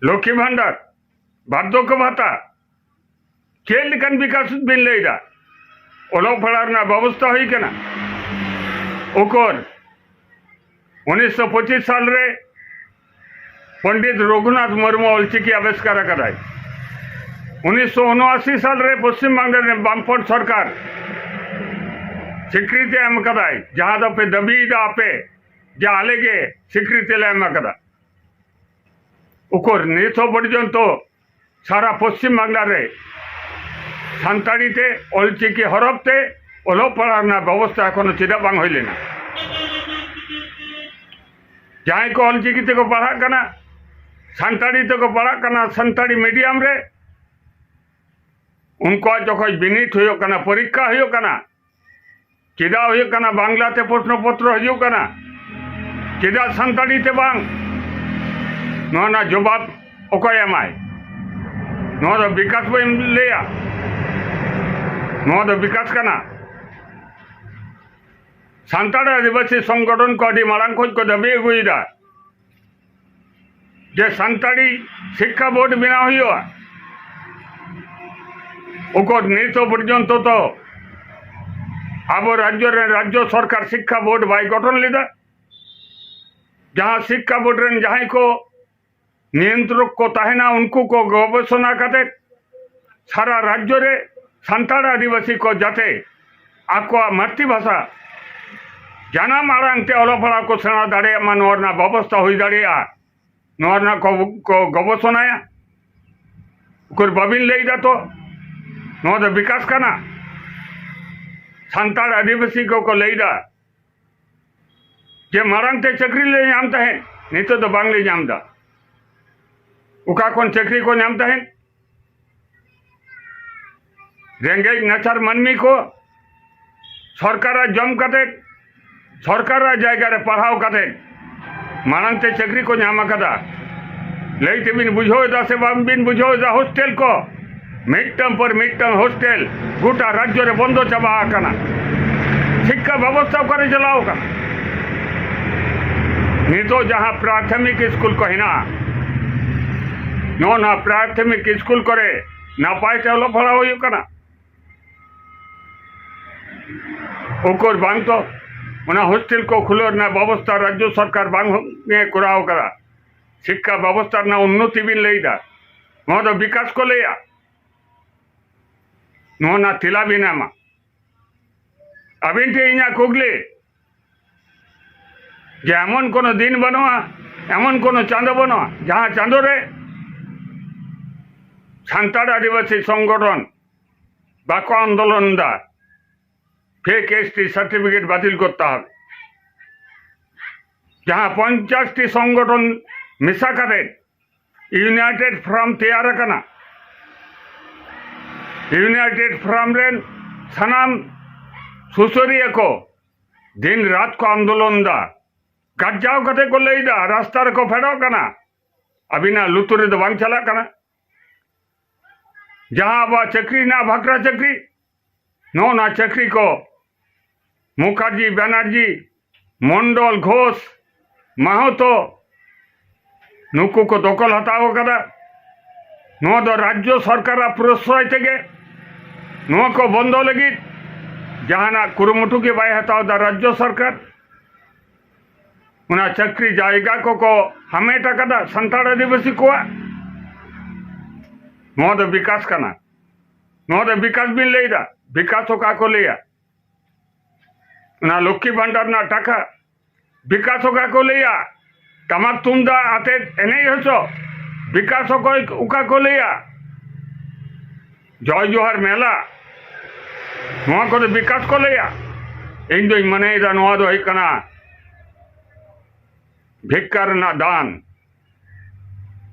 ᱞᱚᱠᱠᱷᱤ ᱵᱷᱟᱱᱰᱟᱨ, ᱵᱟᱨᱫᱷᱚᱠᱭᱚ ᱵᱷᱟᱛᱟ, ᱪᱮᱫ ᱞᱮᱠᱟᱱ ᱵᱤᱠᱟᱥ ᱵᱤᱱ ᱞᱟᱹᱭᱫᱟ? ᱚᱞᱚᱜ ᱯᱟᱲᱦᱟᱜ ᱨᱮᱱᱟᱜ ᱵᱮᱵᱚᱥᱛᱷᱟ ᱦᱩᱭ ᱠᱟᱱᱟ? ᱩᱠᱩᱨ, ᱩᱱᱤᱥᱥᱚ ᱯᱚᱸᱪᱤᱥ ᱥᱟᱞ ᱨᱮ ᱯᱚᱱᱰᱤᱛ ᱨᱚᱜᱷᱩᱱᱟᱛᱷ ᱢᱩᱨᱢᱩ ᱚᱞᱪᱤᱠᱤ ᱟᱵᱤᱥᱠᱟᱨ ᱟᱠᱟᱫᱟᱭ᱾ ᱩᱱᱤᱥᱥᱚ ᱩᱱᱚᱟᱥᱤ ᱥᱟᱞ ᱨᱮ ᱯᱚᱥᱪᱤᱢ ᱵᱟᱝᱞᱟ ᱨᱮ ᱵᱟᱢᱯᱷᱨᱚᱱᱴ ᱥᱚᱨᱠᱟᱨ ᱥᱤᱠᱨᱤᱛᱤ ᱮᱢ ᱟᱠᱟᱫᱟᱭ, ᱡᱟᱦᱟᱸ ᱫᱚᱯᱮ ᱫᱟᱹᱵᱤᱭᱮᱫᱟ ᱟᱯᱮ ᱡᱮ ᱟᱞᱮ ᱜᱮ ᱥᱤᱠᱨᱤᱛᱤ ᱞᱮ ᱮᱢ ᱟᱠᱟᱫᱟ᱾ ᱩᱠᱩᱨ, ᱱᱤᱛ ᱦᱚᱸ ᱯᱚᱨᱡᱚᱱᱛᱚ ᱥᱟᱨᱟ ᱯᱚᱥᱪᱤᱢ ᱵᱟᱝᱞᱟ ᱨᱮ ᱥᱟᱱᱛᱟᱲᱤ ᱛᱮ, ᱚᱞᱪᱤᱠᱤ ᱦᱚᱨᱚᱯ ᱛᱮ ᱚᱞᱚᱜ ᱯᱟᱲᱦᱟᱜ ᱨᱮᱱᱟᱜ ᱵᱮᱵᱚᱥᱛᱷᱟ ᱮᱠᱷᱚᱱᱳ ᱪᱮᱫᱟᱜ ᱵᱟᱝ ᱦᱩᱭ ᱞᱮᱱᱟ? ᱡᱟᱦᱟᱸᱭ ᱠᱚ ᱚᱞᱪᱤᱠᱤ ᱛᱮᱠᱚ ᱯᱟᱲᱦᱟᱜ ᱠᱟᱱᱟ, ᱥᱟᱱᱛᱟᱲᱤ ᱛᱮᱠᱚ ᱯᱟᱲᱦᱟᱜ ᱠᱟᱱᱟ, ᱥᱟᱱᱛᱟᱲᱤ ᱢᱤᱰᱤᱭᱟᱢ ᱨᱮ, ᱩᱱᱠᱩᱣᱟᱜ ᱡᱚᱠᱷᱚᱱ ᱵᱤᱱᱤᱰ ᱦᱩᱭᱩᱜ ᱠᱟᱱᱟ, ᱯᱚᱨᱤᱠᱠᱷᱟ ᱦᱩᱭᱩᱜ ᱠᱟᱱᱟ, ᱪᱮᱫᱟᱜ ᱦᱩᱭᱩᱜ ᱠᱟᱱᱟ? ᱵᱟᱝᱞᱟ ᱛᱮ ᱯᱨᱚᱥᱱᱚ ᱯᱚᱛᱨᱚ ᱦᱤᱡᱩᱜ ᱠᱟᱱᱟ, ᱪᱮᱫᱟᱜ ᱥᱟᱱᱛᱟᱲᱤ ᱛᱮ ᱵᱟᱝ? ᱱᱚᱣᱟ ᱨᱮᱱᱟᱜ ᱡᱚᱵᱟᱵ ᱚᱠᱚᱭ ᱮᱢᱟᱭ? ᱱᱚᱣᱟ ᱫᱚ ᱵᱤᱠᱟᱥ ᱵᱟᱹᱧ ᱞᱟᱹᱭᱟ, ᱱᱚᱣᱟ ᱫᱚ ᱵᱤᱠᱟᱥ ᱠᱟᱱᱟ᱾ ᱥᱟᱱᱛᱟᱲ ᱟᱹᱫᱤᱵᱟᱹᱥᱤ ᱥᱚᱝᱜᱚᱴᱷᱚᱱ ᱠᱚ ᱟᱹᱰᱤ ᱢᱟᱲᱟᱝ ᱠᱷᱚᱱ ᱠᱚ ᱫᱟᱹᱵᱤ ᱟᱹᱜᱩᱭᱮᱫᱟ ᱡᱮ ᱥᱟᱱᱛᱟᱲᱤ ᱥᱤᱠᱠᱷᱟ ᱵᱳᱨᱰ ᱵᱮᱱᱟᱣ ᱦᱩᱭᱩᱜᱼᱟ᱾ ᱩᱠᱩᱨ, ᱱᱤᱛ ᱯᱚᱨᱡᱚᱱᱛᱚ ᱛᱚ ᱟᱵᱚ ᱨᱟᱡᱽᱡᱚ ᱨᱮ ᱨᱟᱡᱽᱡᱚ ᱥᱚᱨᱠᱟᱨ ᱥᱤᱠᱠᱷᱟ ᱵᱳᱨᱰ ᱵᱟᱭ ᱜᱚᱴᱷᱚᱱ ᱞᱮᱫᱟ᱾ ᱡᱟᱦᱟᱸ ᱥᱤᱠᱠᱷᱟ ᱵᱳᱨᱰ ᱨᱮᱱ ᱡᱟᱦᱟᱸᱭ ᱠᱚ ᱱᱤᱭᱚᱱᱛᱨᱚᱠ ᱠᱚ ᱛᱟᱦᱮᱱᱟ, ᱩᱱᱠᱩ ᱠᱚ ᱜᱚᱵᱮᱥᱚᱱᱟ ᱠᱟᱛᱮ ᱥᱟᱨᱟ ᱨᱟᱡᱽᱡᱚ ᱨᱮ ᱥᱟᱱᱛᱟᱲ ᱟᱹᱫᱤᱵᱟᱹᱥᱤ ᱠᱚ ᱡᱟᱛᱮ ᱟᱠᱚᱣᱟᱜ ᱢᱟᱛᱨᱤ ᱵᱷᱟᱥᱟ, ᱡᱟᱱᱟᱢ ᱟᱲᱟᱝ ᱛᱮ ᱚᱞᱚᱜ ᱯᱟᱲᱦᱟᱣ ᱠᱚ ᱥᱮᱬᱟ ᱫᱟᱲᱮᱭᱟᱜ ᱢᱟ, ᱱᱚᱣᱟ ᱨᱮᱱᱟᱜ ᱵᱮᱵᱚᱥᱛᱷᱟ ᱦᱩᱭ ᱫᱟᱲᱮᱭᱟᱜᱼᱟ, ᱱᱚᱣᱟ ᱨᱮᱱᱟᱜ ᱠᱚ, ᱠᱚ ᱜᱚᱵᱮᱥᱚᱱᱟᱭᱟ᱾ ᱩᱠᱩᱨ, ᱵᱟᱵᱤᱱ ᱞᱟᱹᱭ ᱫᱟ ᱛᱚ, ᱱᱚᱣᱟ ᱫᱚ ᱵᱤᱠᱟᱥ ᱠᱟᱱᱟ᱾ ᱥᱟᱱᱛᱟᱲ ᱟᱹᱫᱤᱵᱟᱹᱥᱤ ᱠᱚᱠᱚ ᱞᱟᱹᱭ ᱫᱟ ᱡᱮ ᱢᱟᱲᱟᱝ ᱛᱮ ᱪᱟᱹᱠᱨᱤ ᱞᱮ ᱧᱟᱢ ᱛᱟᱦᱮᱸᱫ, ᱱᱤᱛᱚᱜ ᱫᱚ ᱵᱟᱝᱞᱮ ᱧᱟᱢ ᱫᱟ᱾ ᱚᱠᱟ ᱠᱷᱚᱱ ᱪᱟᱹᱠᱨᱤ ᱠᱚ ᱧᱟᱢ ᱛᱟᱦᱮᱸᱫ? ᱨᱮᱸᱜᱮᱡ ᱱᱟᱪᱟᱨ ᱢᱟᱹᱱᱢᱤ ᱠᱚ ᱥᱚᱨᱠᱟᱨᱟᱜ ᱡᱚᱢ ᱠᱟᱛᱮ, ᱥᱚᱨᱠᱟᱨᱟᱜ ᱡᱟᱭᱜᱟ ᱨᱮ ᱯᱟᱲᱦᱟᱣ ᱠᱟᱛᱮ ᱢᱟᱲᱟᱝ ᱛᱮ ᱪᱟᱹᱠᱨᱤ ᱠᱚ ᱧᱟᱢ ᱟᱠᱟᱫᱟ᱾ ᱞᱟᱹᱭ ᱛᱮᱵᱤᱱ ᱵᱩᱡᱷᱟᱹᱣ ᱮᱫᱟ ᱥᱮ ᱵᱟᱝ ᱵᱤᱱ ᱵᱩᱡᱷᱟᱹᱣ ᱮᱫᱟ? ᱦᱳᱥᱴᱮᱞ ᱠᱚ, ᱢᱤᱫᱴᱟᱝ ᱯᱚᱨ ᱢᱤᱫᱴᱟᱝ ᱦᱳᱥᱴᱮᱞ ᱜᱚᱴᱟ ᱨᱟᱡᱽᱡᱚ ᱨᱮ ᱵᱚᱱᱫᱚ ᱪᱟᱵᱟ ᱟᱠᱟᱱᱟ᱾ ᱥᱤᱠᱠᱷᱟ ᱵᱮᱵᱚᱥᱛᱷᱟ ᱚᱠᱟᱨᱮ ᱪᱟᱞᱟᱣ ᱟᱠᱟᱱᱟ? ᱱᱤᱛᱚᱜ ᱡᱟᱦᱟᱸ ᱯᱨᱟᱛᱷᱚᱢᱤᱠ ᱥᱠᱩᱞ ᱠᱚ ᱦᱮᱱᱟᱜᱼᱟ, ᱱᱚᱜᱼᱚ ᱱᱚᱣᱟ ᱯᱨᱟᱛᱷᱚᱢᱤᱠ ᱥᱠᱩᱞ ᱠᱚᱨᱮ ᱱᱟᱯᱟᱭ ᱛᱮ ᱚᱞᱚᱜ ᱯᱟᱲᱦᱟᱣ ᱦᱩᱭᱩᱜ ᱠᱟᱱᱟ᱾ ᱩᱠᱩᱨ ᱵᱟᱝ ᱛᱚ, ᱚᱱᱟ ᱦᱳᱥᱴᱮᱞ ᱠᱚ ᱠᱷᱩᱞᱟᱹᱣ ᱨᱮᱱᱟᱜ ᱵᱮᱵᱚᱥᱛᱷᱟ ᱨᱟᱡᱽᱡᱚ ᱥᱚᱨᱠᱟᱨ ᱵᱟᱝ ᱮ ᱠᱚᱨᱟᱣ ᱠᱟᱫᱟ᱾ ᱥᱤᱠᱠᱷᱟ ᱵᱮᱵᱚᱥᱛᱷᱟ ᱨᱮᱱᱟᱜ ᱩᱱᱱᱚᱛᱤ ᱵᱤᱱ ᱞᱟᱹᱭᱫᱟ, ᱱᱚᱣᱟ ᱫᱚ ᱵᱤᱠᱟᱥ ᱠᱚ ᱞᱟᱹᱭᱟ? ᱱᱚᱣᱟ ᱨᱮᱱᱟᱜ ᱛᱮᱞᱟ ᱵᱤᱱ ᱮᱢᱟ᱾ ᱟᱹᱵᱤᱱ ᱴᱷᱮᱱ ᱤᱧᱟᱹᱜ ᱠᱩᱠᱞᱤ, ᱡᱮ ᱮᱢᱚᱱ ᱠᱳᱱᱳ ᱫᱤᱱ ᱵᱟᱹᱱᱩᱜᱼᱟ, ᱮᱢᱚᱱ ᱠᱳᱱᱳ ᱪᱟᱸᱫᱚ ᱵᱟᱹᱱᱩᱜᱼᱟ, ᱡᱟᱦᱟᱸ ᱪᱟᱸᱫᱚ ᱨᱮ ᱥᱟᱱᱛᱟᱲ ᱟᱹᱫᱤᱵᱟᱹᱥᱤ ᱥᱚᱝᱜᱚᱴᱷᱚᱱ ᱵᱟᱠᱚ ᱟᱱᱫᱳᱞᱚᱱ ᱫᱟ, ᱯᱷᱮᱠ ᱮᱥ ᱴᱤ ᱥᱟᱨᱴᱤᱯᱷᱤᱠᱮᱴ ᱵᱟᱹᱛᱤᱞ ᱠᱚᱨᱛᱮ ᱦᱚᱵᱮ᱾ ᱡᱟᱦᱟᱸ ᱯᱚᱧᱪᱟᱥ ᱴᱤ ᱥᱚᱝᱜᱚᱴᱷᱚᱱ ᱢᱮᱥᱟ ᱠᱟᱛᱮ ᱤᱭᱩᱱᱟᱭᱴᱮᱰ ᱯᱷᱨᱚᱢ ᱛᱮᱭᱟᱨ ᱟᱠᱟᱱᱟ, ᱤᱭᱩᱱᱟᱭᱴᱮᱰ ᱯᱷᱨᱚᱢ ᱨᱮᱱ ᱥᱟᱱᱟᱢ ᱥᱩᱥᱟᱹᱨᱤᱭᱟᱹ ᱠᱚ ᱫᱤᱱ ᱨᱟᱛ ᱠᱚ ᱟᱱᱫᱳᱞᱚᱱ ᱫᱟ, ᱜᱟᱨᱡᱟᱣ ᱠᱟᱛᱮ ᱠᱚ ᱞᱟᱹᱭ ᱫᱟ, ᱨᱟᱥᱛᱟ ᱨᱮᱠᱚ ᱯᱷᱮᱰᱚᱜ ᱠᱟᱱᱟ, ᱟᱹᱵᱤᱱᱟᱜ ᱞᱩᱛᱩᱨ ᱨᱮᱫᱚ ᱵᱟᱝ ᱪᱟᱞᱟᱜ ᱠᱟᱱᱟ᱾ ᱡᱟᱦᱟᱸ ᱟᱵᱚᱣᱟᱜ ᱪᱟᱹᱠᱨᱤ ᱨᱮᱱᱟᱜ ᱵᱷᱟᱠᱨᱟ ᱪᱟᱹᱠᱨᱤ, ᱱᱚᱜᱼᱚ ᱱᱟ ᱪᱟᱹᱠᱨᱤ ᱠᱚ ᱢᱩᱠᱷᱟᱨᱡᱤ, ᱵᱮᱱᱟᱨᱡᱤ, ᱢᱚᱱᱰᱚᱞ, ᱜᱷᱳᱥ, ᱢᱟᱦᱚᱛᱚ, ᱱᱩᱠᱩ ᱠᱚ ᱫᱚᱠᱷᱚᱞ ᱦᱟᱛᱟᱣ ᱟᱠᱟᱫᱟ᱾ ᱱᱚᱣᱟ ᱫᱚ ᱨᱟᱡᱽᱡᱚ ᱥᱚᱨᱠᱟᱨᱟᱜ ᱯᱨᱚᱥᱨᱚᱭ ᱛᱮᱜᱮ ᱱᱚᱣᱟ ᱠᱚ ᱵᱚᱱᱫᱚ ᱞᱟᱹᱜᱤᱫ ᱡᱟᱦᱟᱱᱟᱜ ᱠᱩᱨᱩᱢᱩᱴᱩ ᱜᱮ ᱵᱟᱭ ᱦᱟᱛᱟᱣ ᱮᱫᱟ ᱨᱟᱡᱽᱡᱚ ᱥᱚᱨᱠᱟᱨ᱾ ᱚᱱᱟ ᱪᱟᱹᱠᱨᱤ ᱡᱟᱭᱜᱟ ᱠᱚᱠᱚ ᱦᱟᱢᱮᱴ ᱟᱠᱟᱫᱟ ᱥᱟᱱᱛᱟᱲ ᱟᱹᱫᱤᱵᱟᱹᱥᱤ ᱠᱚᱣᱟᱜ᱾ ᱱᱚᱣᱟ ᱫᱚ ᱵᱤᱠᱟᱥ ᱠᱟᱱᱟ? ᱱᱚᱣᱟ ᱫᱚ ᱵᱤᱠᱟᱥ ᱵᱤᱱ ᱞᱟᱹᱭᱫᱟ? ᱵᱤᱠᱟᱥ ᱚᱠᱟ ᱠᱚ ᱞᱟᱹᱭᱟ? ᱚᱱᱟ ᱞᱚᱠᱠᱷᱤ ᱵᱷᱟᱱᱰᱟᱨ ᱨᱮᱱᱟᱜ ᱴᱟᱠᱟ ᱵᱤᱠᱟᱥ ᱚᱠᱟ ᱠᱚ ᱞᱟᱹᱭᱟ? ᱴᱟᱢᱟᱠ ᱛᱩᱢᱫᱟᱜ ᱟᱛᱮᱫ ᱮᱱᱮᱡ ᱦᱚᱪᱚ ᱵᱤᱠᱟᱥ ᱚᱠᱚᱭ ᱚᱠᱟ ᱠᱚ ᱞᱟᱹᱭᱟ? ᱡᱚᱭ ᱡᱚᱦᱟᱨ ᱢᱮᱞᱟ, ᱱᱚᱣᱟ ᱠᱚᱫᱚ ᱵᱤᱠᱟᱥ ᱠᱚ ᱞᱟᱹᱭᱟ? ᱤᱧ ᱫᱚᱧ ᱢᱚᱱᱮᱭᱮᱫᱟ ᱱᱚᱣᱟ ᱫᱚ ᱦᱩᱭᱩᱜ ᱠᱟᱱᱟ ᱵᱷᱤᱠᱠᱟ ᱨᱮᱱᱟᱜ ᱫᱟᱱ᱾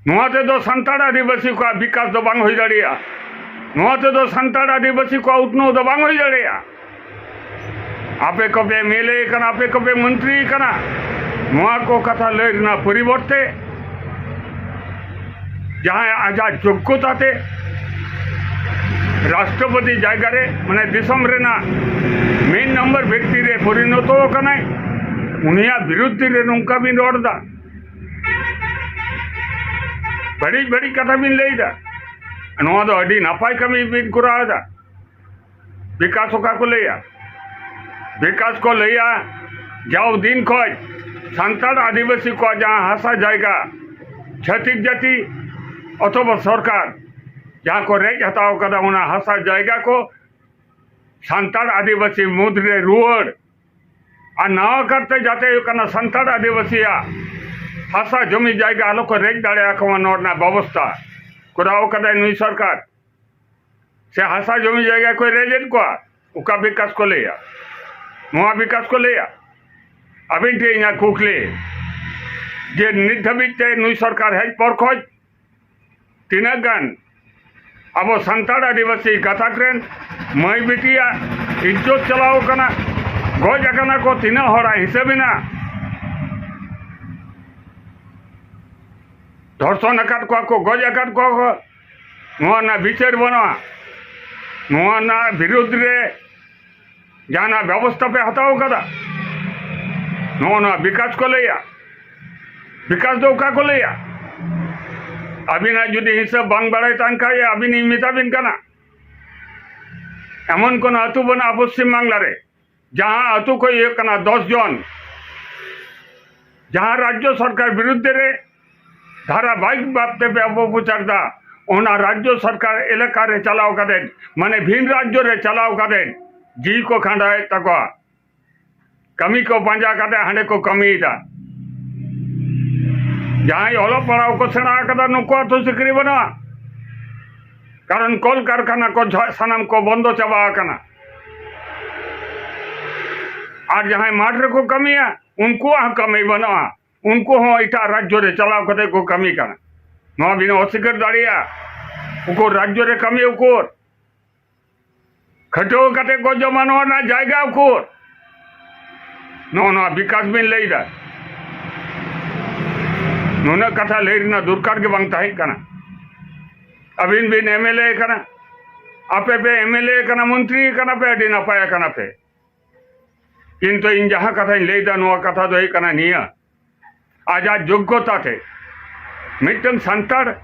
ᱱᱚᱣᱟ ᱛᱮᱫᱚ ᱥᱟᱱᱛᱟᱲ ᱟᱹᱫᱤᱵᱟᱹᱥᱤ ᱠᱚᱣᱟᱜ ᱵᱤᱠᱟᱥ ᱫᱚ ᱵᱟᱝ ᱦᱩᱭ ᱫᱟᱲᱮᱭᱟᱜᱼᱟ᱾ ᱱᱚᱣᱟ ᱛᱮᱫᱚ ᱥᱟᱱᱛᱟᱲ ᱟᱹᱫᱤᱵᱟᱹᱥᱤ ᱠᱚᱣᱟᱜ ᱩᱛᱱᱟᱹᱣ ᱫᱚ ᱵᱟᱝ ᱦᱩᱭ ᱫᱟᱲᱮᱭᱟᱜᱼᱟ᱾ ᱟᱯᱮ ᱠᱚᱯᱮ ᱮᱢ ᱮᱞ ᱮ ᱠᱟᱱᱟ, ᱟᱯᱮ ᱠᱚᱯᱮ ᱢᱚᱱᱛᱨᱤ ᱠᱟᱱᱟ, ᱱᱚᱣᱟ ᱠᱚ ᱠᱟᱛᱷᱟ ᱞᱟᱹᱭ ᱨᱮᱱᱟᱜ ᱯᱚᱨᱤᱵᱚᱨᱛᱮ ᱡᱟᱦᱟᱸᱭ ᱟᱡᱟᱜ ᱡᱳᱜᱽᱜᱚᱛᱟ ᱛᱮ ᱨᱟᱥᱴᱨᱚᱯᱚᱛᱤ ᱡᱟᱭᱜᱟ ᱨᱮ, ᱢᱟᱱᱮ ᱫᱤᱥᱚᱢ ᱨᱮᱱᱟᱜ ᱢᱤᱫ ᱱᱚᱢᱵᱚᱨ ᱵᱮᱠᱛᱤ ᱨᱮ ᱯᱚᱨᱤᱱᱚᱛᱚ ᱟᱠᱟᱱᱟᱭ, ᱩᱱᱤᱭᱟᱜ ᱵᱤᱨᱩᱫᱽ ᱨᱮ ᱱᱚᱝᱠᱟ ᱵᱤᱱ ᱨᱚᱲ ᱮᱫᱟ, ᱵᱟᱹᱲᱤᱡ ᱵᱟᱹᱲᱤᱡ ᱠᱟᱛᱷᱟ ᱵᱤᱱ ᱞᱟᱹᱭ ᱮᱫᱟ᱾ ᱱᱚᱣᱟ ᱫᱚ ᱟᱹᱰᱤ ᱱᱟᱯᱟᱭ ᱠᱟᱹᱢᱤ ᱵᱤᱱ ᱠᱚᱨᱟᱣ ᱮᱫᱟ᱾ ᱵᱤᱠᱟᱥ ᱚᱠᱟ ᱠᱚ ᱞᱟᱹᱭᱟ? ᱵᱤᱠᱟᱥ ᱠᱚ ᱞᱟᱹᱭᱟ ᱡᱟᱣ ᱫᱤᱱ ᱠᱷᱚᱱ ᱥᱟᱱᱛᱟᱲ ᱟᱹᱫᱤᱵᱟᱹᱥᱤ ᱠᱚᱣᱟᱜ ᱡᱟᱦᱟᱸ ᱦᱟᱥᱟ ᱡᱟᱭᱜᱟ ᱪᱷᱟᱹᱛᱤᱠ ᱡᱟᱹᱛᱤ ᱚᱛᱷᱚᱵᱟ ᱥᱚᱨᱠᱟᱨ ᱡᱟᱦᱟᱸ ᱠᱚ ᱨᱮᱡ ᱦᱟᱛᱟᱣ ᱠᱟᱫᱟ, ᱚᱱᱟ ᱦᱟᱥᱟ ᱡᱟᱭᱜᱟ ᱠᱚ ᱥᱟᱱᱛᱟᱲ ᱟᱹᱫᱤᱵᱟᱹᱥᱤ ᱢᱩᱫᱽᱨᱮ ᱨᱩᱣᱟᱹᱲ ᱟᱨ ᱱᱟᱣᱟ ᱠᱟᱨᱛᱮ ᱡᱟᱛᱮ ᱦᱩᱭᱩᱜ ᱠᱟᱱᱟ ᱥᱟᱱᱛᱟᱲ ᱟᱹᱫᱤᱵᱟᱹᱥᱤᱭᱟᱜ ᱦᱟᱥᱟ ᱡᱚᱢᱤ ᱡᱟᱭᱜᱟ ᱟᱞᱚ ᱠᱚ ᱨᱮᱡ ᱫᱟᱲᱮᱭᱟᱠᱚ ᱢᱟ, ᱱᱚᱣᱟ ᱨᱮᱱᱟᱜ ᱵᱮᱵᱚᱥᱛᱷᱟ ᱠᱚᱨᱟᱣ ᱠᱟᱫᱟᱭ ᱱᱩᱭ ᱥᱚᱨᱠᱟᱨ᱾ ᱥᱮ ᱦᱟᱥᱟ ᱡᱚᱢᱤ ᱡᱟᱭᱜᱟ ᱠᱚᱭ ᱨᱮᱡᱮᱫ ᱠᱚᱣᱟ? ᱚᱠᱟ ᱵᱤᱠᱟᱥ ᱠᱚ ᱞᱟᱹᱭᱟ? ᱱᱚᱣᱟ ᱵᱤᱠᱟᱥ ᱠᱚ ᱞᱟᱹᱭᱟ? ᱟᱹᱵᱤᱱ ᱴᱷᱮᱱ ᱤᱧᱟᱹᱜ ᱠᱩᱠᱞᱤ, ᱡᱮ ᱱᱤᱛ ᱫᱷᱟᱹᱵᱤᱡ ᱛᱮ ᱱᱩᱭ ᱥᱚᱨᱠᱟᱨ ᱦᱮᱡ ᱯᱚᱨ ᱠᱷᱚᱱ ᱛᱤᱱᱟᱹᱜ ᱜᱟᱱ ᱟᱵᱚ ᱥᱟᱱᱛᱟᱲ ᱟᱹᱫᱤᱵᱟᱹᱥᱤ ᱜᱟᱛᱟᱠ ᱨᱮᱱ ᱢᱟᱹᱭ ᱵᱤᱴᱤᱭᱟᱜ ᱤᱡᱽᱡᱚᱛ ᱪᱟᱞᱟᱣ ᱠᱟᱱᱟ, ᱜᱚᱡ ᱟᱠᱟᱱᱟ ᱠᱚ, ᱛᱤᱱᱟᱹᱜ ᱦᱚᱲᱟᱜ ᱦᱤᱥᱟᱹᱵ ᱢᱮᱱᱟᱜᱼᱟ? ᱫᱷᱚᱨᱥᱚᱱ ᱟᱠᱟᱫ ᱠᱚᱣᱟ ᱠᱚ, ᱜᱚᱡ ᱟᱠᱟᱫ ᱠᱚᱣᱟ ᱠᱚ, ᱱᱚᱣᱟ ᱨᱮᱱᱟᱜ ᱵᱤᱪᱟᱹᱨ ᱵᱟᱹᱱᱩᱜᱼᱟ᱾ ᱱᱚᱣᱟ ᱨᱮᱱᱟᱜ ᱵᱤᱨᱩᱫᱽ ᱨᱮ ᱡᱟᱦᱟᱱᱟᱜ ᱵᱮᱵᱚᱥᱛᱷᱟ ᱯᱮ ᱦᱟᱛᱟᱣ ᱠᱟᱫᱟ? ᱱᱚᱜᱼᱚ ᱱᱚᱣᱟ ᱵᱤᱠᱟᱥ ᱠᱚ ᱞᱟᱹᱭᱟ᱾ ᱵᱤᱠᱟᱥ ᱫᱚ ᱚᱠᱟ ᱠᱚ ᱞᱟᱹᱭᱟ? ᱟᱹᱵᱤᱱᱟᱜ ᱡᱩᱫᱤ ᱦᱤᱥᱟᱹᱵ ᱵᱟᱝ ᱵᱟᱲᱟᱭ ᱛᱟᱦᱮᱱ ᱠᱷᱟᱡ, ᱟᱹᱵᱤᱱᱤᱧ ᱢᱮᱛᱟ ᱵᱤᱱ ᱠᱟᱱᱟ, ᱮᱢᱚᱱ ᱠᱳᱱᱳ ᱟᱹᱛᱩ ᱵᱟᱹᱱᱩᱜᱼᱟ ᱯᱚᱥᱪᱤᱢ ᱵᱟᱝᱞᱟ ᱨᱮ ᱡᱟᱦᱟᱸ ᱟᱹᱛᱩ ᱠᱚ ᱤᱭᱟᱹᱜ ᱠᱟᱱᱟ ᱫᱚᱥ ᱡᱚᱱ, ᱡᱟᱦᱟᱸ ᱨᱟᱡᱽᱡᱚ ᱥᱚᱨᱠᱟᱨ ᱵᱤᱨᱩᱫᱽ ᱨᱮ ᱫᱷᱟᱨᱟᱵᱟᱦᱤᱠ ᱵᱷᱟᱵ ᱛᱮ ᱯᱮ ᱚᱯᱚᱯᱨᱚᱪᱟᱨ ᱫᱟ, ᱚᱱᱟ ᱨᱟᱡᱽᱡᱚ ᱥᱚᱨᱠᱟᱨ ᱮᱞᱟᱠᱟ ᱨᱮ ᱪᱟᱞᱟᱣ ᱠᱟᱛᱮ, ᱢᱟᱱᱮ ᱵᱷᱤᱱ ᱨᱟᱡᱽᱡᱚ ᱨᱮ ᱪᱟᱞᱟᱣ ᱠᱟᱛᱮ ᱡᱤᱣᱤ ᱠᱚ ᱠᱷᱟᱸᱰᱟᱣᱮᱫ ᱛᱟᱠᱚᱣᱟ᱾ ᱠᱟᱹᱢᱤ ᱠᱚ ᱯᱟᱸᱡᱟ ᱠᱟᱛᱮ ᱦᱟᱸᱰᱮ ᱠᱚ ᱠᱟᱹᱢᱤᱭᱮᱫᱟ᱾ ᱡᱟᱦᱟᱸᱭ ᱚᱞᱚᱜ ᱯᱟᱲᱦᱟᱣ ᱠᱚ ᱥᱮᱬᱟ ᱟᱠᱟᱫᱟ, ᱱᱩᱠᱩᱣᱟᱜ ᱫᱚ ᱪᱟᱹᱠᱨᱤ ᱵᱟᱹᱱᱩᱜᱼᱟ, ᱠᱟᱨᱚᱱ ᱠᱚᱞ ᱠᱟᱨᱠᱷᱟᱱᱟ ᱠᱚ ᱡᱷᱚ-, ᱥᱟᱱᱟᱢ ᱠᱚ ᱵᱚᱱᱫᱚ ᱪᱟᱵᱟ ᱟᱠᱟᱱᱟ᱾ ᱟᱨ ᱡᱟᱦᱟᱸᱭ ᱢᱟᱴᱷ ᱨᱮᱠᱚ ᱠᱟᱹᱢᱤᱭᱟ, ᱩᱱᱠᱩᱣᱟᱜ ᱦᱚᱸ ᱠᱟᱹᱢᱤ ᱵᱟᱹᱱᱩᱜᱼᱟ, ᱩᱱᱠᱩ ᱦᱚᱸ ᱮᱴᱟᱜ ᱨᱟᱡᱽᱡᱚ ᱨᱮ ᱪᱟᱞᱟᱣ ᱠᱟᱛᱮ ᱠᱚ ᱠᱟᱹᱢᱤ ᱠᱟᱱᱟ᱾ ᱱᱚᱣᱟ ᱵᱤᱱ ᱚᱥᱤᱠᱟᱹᱨ ᱫᱟᱲᱮᱭᱟᱜᱼᱟ? ᱩᱠᱩᱨ ᱨᱟᱡᱽᱡᱚ ᱨᱮ ᱠᱟᱹᱢᱤ ᱩᱠᱩᱨ? ᱠᱷᱟᱹᱴᱟᱹᱣ ᱠᱟᱛᱮ ᱠᱚ ᱡᱚᱢᱟ, ᱱᱚᱣᱟ ᱨᱮᱱᱟᱜ ᱡᱟᱭᱜᱟ ᱩᱠᱩᱨ? ᱱᱚᱜᱼᱚ ᱱᱚᱣᱟ ᱵᱤᱠᱟᱥ ᱵᱤᱱ ᱞᱟᱹᱭᱫᱟ᱾ ᱱᱩᱱᱟᱹᱜ ᱠᱟᱛᱷᱟ ᱞᱟᱹᱭ ᱨᱮᱱᱟᱜ ᱫᱚᱨᱠᱟᱨ ᱜᱮ ᱵᱟᱝ ᱛᱟᱦᱮᱸ ᱠᱟᱱᱟ᱾ ᱟᱹᱵᱤᱱ ᱵᱤᱱ ᱮᱢ ᱮᱞ ᱮ ᱠᱟᱱᱟ, ᱟᱯᱮ ᱯᱮ ᱮᱢ ᱮᱞ ᱮ ᱠᱟᱱᱟ, ᱢᱚᱱᱛᱨᱤ ᱠᱟᱱᱟ ᱯᱮ, ᱟᱹᱰᱤ ᱱᱟᱯᱟᱭ ᱠᱟᱱᱟ ᱯᱮ, ᱠᱤᱱᱛᱩ ᱤᱧ ᱡᱟᱦᱟᱸ ᱠᱟᱛᱷᱟᱧ ᱞᱟᱹᱭᱫᱟ, ᱱᱚᱣᱟ ᱠᱟᱛᱷᱟ ᱫᱚ ᱦᱩᱭᱩᱜ ᱠᱟᱱᱟ ᱱᱤᱭᱟᱹ, ᱟᱡᱟᱜ ᱡᱳᱜᱽᱜᱚᱛᱟ ᱛᱮ ᱢᱤᱫᱴᱟᱝ ᱥᱟᱱᱛᱟᱲ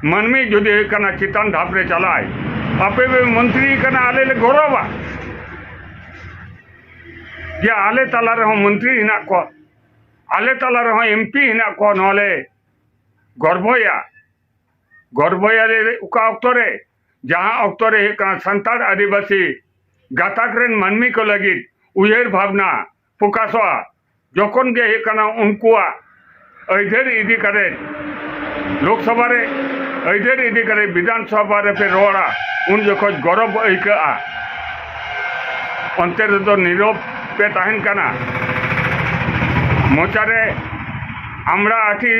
ᱢᱟᱹᱱᱢᱤ ᱡᱩᱫᱤ ᱦᱩᱭᱩᱜ ᱠᱟᱱᱟ ᱪᱮᱛᱟᱱ ᱫᱷᱟᱯ ᱨᱮ ᱪᱟᱞᱟᱜᱼᱟᱭ, ᱟᱯᱮ ᱯᱮ ᱢᱚᱱᱛᱨᱤ ᱠᱟᱱᱟ, ᱟᱞᱮ ᱞᱮ ᱜᱚᱨᱚᱵᱟ ᱡᱮ ᱟᱞᱮ ᱛᱟᱞᱟ ᱨᱮᱦᱚᱸ ᱢᱚᱱᱛᱨᱤ ᱦᱮᱱᱟᱜ ᱠᱚᱣᱟ, ᱟᱞᱮ ᱛᱟᱞᱟ ᱨᱮᱦᱚᱸ ᱮᱢᱯᱤ ᱦᱮᱱᱟᱜ ᱠᱚᱣᱟ, ᱱᱚᱣᱟ ᱞᱮ ᱜᱚᱨᱵᱚᱭᱟ᱾ ᱜᱚᱨᱵᱚᱭᱟ ᱞᱮ ᱚᱠᱟ ᱚᱠᱛᱚ ᱨᱮ? ᱡᱟᱦᱟᱸ ᱚᱠᱛᱚ ᱨᱮ ᱦᱩᱭᱩᱜ ᱠᱟᱱᱟ ᱥᱟᱱᱛᱟᱲ ᱟᱹᱫᱤᱵᱟᱹᱥᱤ ᱜᱟᱛᱟᱠ ᱨᱮᱱ ᱢᱟᱹᱱᱢᱤ ᱠᱚ ᱞᱟᱹᱜᱤᱫ ᱩᱭᱦᱟᱹᱨ ᱵᱷᱟᱵᱽᱱᱟ ᱯᱨᱚᱠᱟᱥᱚᱜᱼᱟ, ᱡᱚᱠᱷᱚᱱ ᱜᱮ ᱦᱩᱭᱩᱜ ᱠᱟᱱᱟ ᱩᱱᱠᱩᱣᱟᱜ ᱟᱹᱭᱫᱟᱹᱨ ᱤᱫᱤ ᱠᱟᱛᱮ ᱞᱳᱠᱥᱚᱵᱷᱟ ᱨᱮ ᱟᱹᱭᱫᱟᱹᱨ ᱤᱫᱤ ᱠᱟᱛᱮ ᱵᱤᱫᱷᱟᱱ ᱥᱚᱵᱷᱟ ᱨᱮᱯᱮ ᱨᱚᱲᱟ, ᱩᱱ ᱡᱚᱠᱷᱚᱱ ᱜᱚᱨᱚᱵ ᱟᱹᱭᱠᱟᱹᱜᱼᱟ᱾ ᱚᱱᱛᱮ ᱨᱮᱫᱚ ᱱᱤᱨᱚᱵ ᱯᱮ ᱛᱟᱦᱮᱱ ᱠᱟᱱᱟ, ᱢᱚᱪᱟᱨᱮ ᱟᱢᱲᱟ ᱟᱹᱴᱷᱤ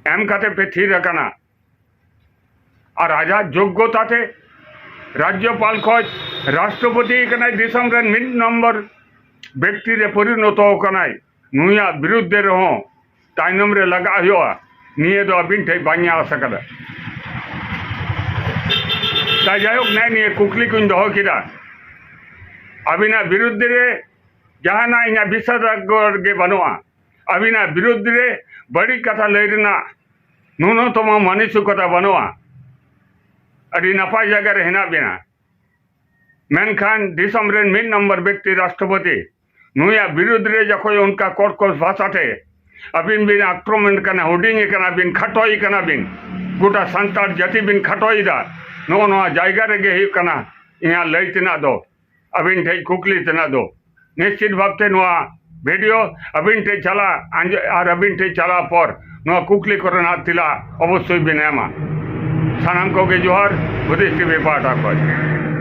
ᱮᱢ ᱠᱟᱛᱮ ᱯᱮ ᱛᱷᱤᱨ ᱟᱠᱟᱱᱟ᱾ ᱟᱨ ᱟᱡᱟᱜ ᱡᱳᱜᱽᱜᱚᱛᱟ ᱛᱮ ᱨᱟᱡᱽᱡᱚᱯᱟᱞ ᱠᱷᱚᱡ ᱨᱟᱥᱴᱨᱚᱯᱚᱛᱤ ᱠᱟᱱᱟᱭ, ᱫᱤᱥᱚᱢ ᱨᱮᱱ ᱢᱤᱫ ᱱᱚᱢᱵᱚᱨ ᱵᱮᱠᱛᱤ ᱨᱮ ᱯᱚᱨᱤᱱᱚᱛᱚ ᱠᱟᱱᱟᱭ᱾ ᱱᱩᱭᱟᱜ ᱵᱤᱨᱩᱫᱽ ᱨᱮ ᱨᱮᱦᱚᱸ ᱛᱟᱭᱱᱚᱢ ᱨᱮ ᱞᱟᱜᱟᱜ ᱦᱩᱭᱩᱜᱼᱟ, ᱱᱤᱭᱟᱹ ᱫᱚ ᱟᱹᱵᱤᱱ ᱴᱷᱮᱱ ᱵᱟᱹᱧ ᱟᱸᱥ ᱟᱠᱟᱫᱟ᱾ ᱛᱟᱭ ᱡᱟᱭᱦᱳᱠ, ᱱᱮᱜᱼᱮ ᱱᱤᱭᱟᱹ ᱠᱩᱠᱞᱤ ᱠᱚᱧ ᱫᱚᱦᱚ ᱠᱮᱫᱟ᱾ ᱟᱹᱵᱤᱱᱟᱜ ᱵᱤᱨᱩᱫᱽ ᱨᱮ ᱡᱟᱦᱟᱱᱟᱜ ᱤᱧᱟᱹᱜ ᱵᱤᱥᱮᱥᱟᱜᱚᱨ ᱜᱮ ᱵᱟᱹᱱᱩᱜᱼᱟ᱾ ᱟᱹᱵᱤᱱᱟᱜ ᱵᱤᱨᱩᱫᱽ ᱨᱮ ᱵᱟᱹᱲᱤᱡ ᱠᱟᱛᱷᱟ ᱞᱟᱹᱭ ᱨᱮᱱᱟᱜ ᱱᱩᱱᱚᱛᱚᱢᱚ ᱢᱟᱱᱚᱥᱤᱠᱚᱛᱟ ᱵᱟᱹᱱᱩᱜᱼᱟ᱾ ᱟᱹᱰᱤ ᱱᱟᱯᱟᱭ ᱡᱟᱭᱜᱟ ᱨᱮ ᱦᱮᱱᱟᱜ ᱵᱤᱱᱟ᱾ ᱢᱮᱱᱠᱷᱟᱱ ᱫᱤᱥᱚᱢ ᱨᱮᱱ ᱢᱤᱫ ᱱᱚᱢᱵᱚᱨ ᱵᱮᱠᱛᱤ ᱨᱟᱥᱴᱨᱚᱯᱚᱛᱤ, ᱱᱩᱭᱟᱜ ᱵᱤᱨᱩᱫᱽ ᱨᱮ ᱡᱚᱠᱷᱚᱱ ᱚᱱᱠᱟ ᱠᱚᱴᱠᱚᱥ ᱵᱷᱟᱥᱟ ᱛᱮ ᱟᱹᱵᱤᱱ ᱵᱤᱱ ᱟᱠᱨᱚᱢᱚᱱ ᱠᱟᱱᱟ, ᱦᱩᱰᱤᱧ ᱠᱟᱱᱟ ᱵᱤᱱ, ᱠᱷᱟᱴᱚᱭ ᱠᱟᱱᱟ ᱵᱤᱱ, ᱜᱚᱴᱟ ᱥᱟᱱᱛᱟᱲ ᱡᱟᱹᱛᱤ ᱵᱤᱱ ᱠᱷᱟᱴᱚᱭᱮᱫᱟ, ᱱᱚᱜᱼᱚ ᱱᱚᱣᱟ ᱡᱟᱭᱜᱟ ᱨᱮᱜᱮ ᱦᱩᱭᱩᱜ ᱠᱟᱱᱟ ᱤᱧᱟᱹᱜ ᱞᱟᱹᱭ ᱛᱮᱱᱟᱜ ᱫᱚ, ᱟᱹᱵᱤᱱ ᱴᱷᱮᱱ ᱠᱩᱠᱞᱤ ᱛᱮᱱᱟᱜ ᱫᱚ᱾ ᱱᱤᱥᱪᱤᱛ ᱵᱷᱟᱵᱛᱮ ᱱᱚᱣᱟ ᱵᱷᱤᱰᱤᱭᱳ ᱟᱹᱵᱤᱱ ᱴᱷᱮᱱ ᱪᱟᱞᱟᱜ ᱟᱸᱡᱚ-, ᱟᱨ ᱟᱹᱵᱤᱱ ᱴᱷᱮᱱ ᱪᱟᱞᱟᱣ ᱯᱚᱨ ᱱᱚᱣᱟ ᱠᱩᱠᱞᱤ ᱠᱚᱨᱮᱱᱟᱜ ᱛᱮᱞᱟ ᱚᱵᱚᱥᱥᱳᱭ ᱵᱤᱱ ᱮᱢᱟ᱾ ᱥᱟᱱᱟᱢ ᱠᱚᱜᱮ ᱡᱚᱦᱟᱨ, ᱵᱩᱫᱷᱤᱥᱴ ᱴᱤᱵᱷᱤ ᱯᱟᱦᱴᱟ ᱠᱷᱚᱱ᱾